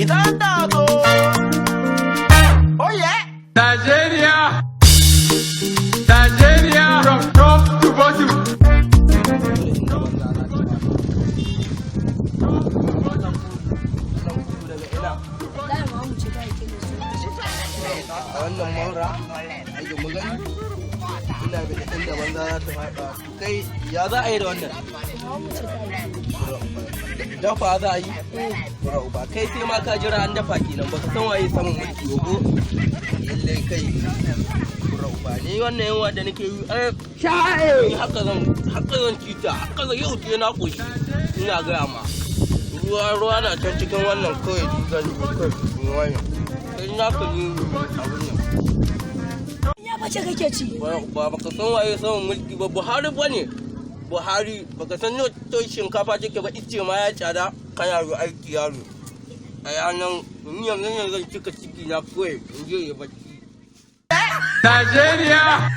Idan da zo. Oh yeah. Nigeria! Nigeria! From top to bottom. Wallahi mamu ce ta aike ni su. A wannan maura ake mu gani, ina da inda banza za ta faɗa. Kai, ya za a yi da wannan? Mamu ce ta aike ni. Dafa za a yi? Bura uba, kai, sai ma ka jira an dafa kenan. Baka san waye samun mulki ba ko? Lallai kai, bura uba ni, wannan yawa da nake yi, eh, ni haka zan cita, haka zan yau sai na koshi. Ina gaya ma, ruwa ruwa na can cikin wannan, kawai zan yi kawai ni wannan kai na ka yi abun nan. Ya bace kake ci. Ba baka san waye samun mulki ba? Buhari ba ne, Buhari. Baka san nawa to shinkafa take ba? Ice ma ya tsada. Kana yi aiki, yaro, a yanan ni yanzu yanzu zan cika ciki na kawai in je ya bacci. Nigeria!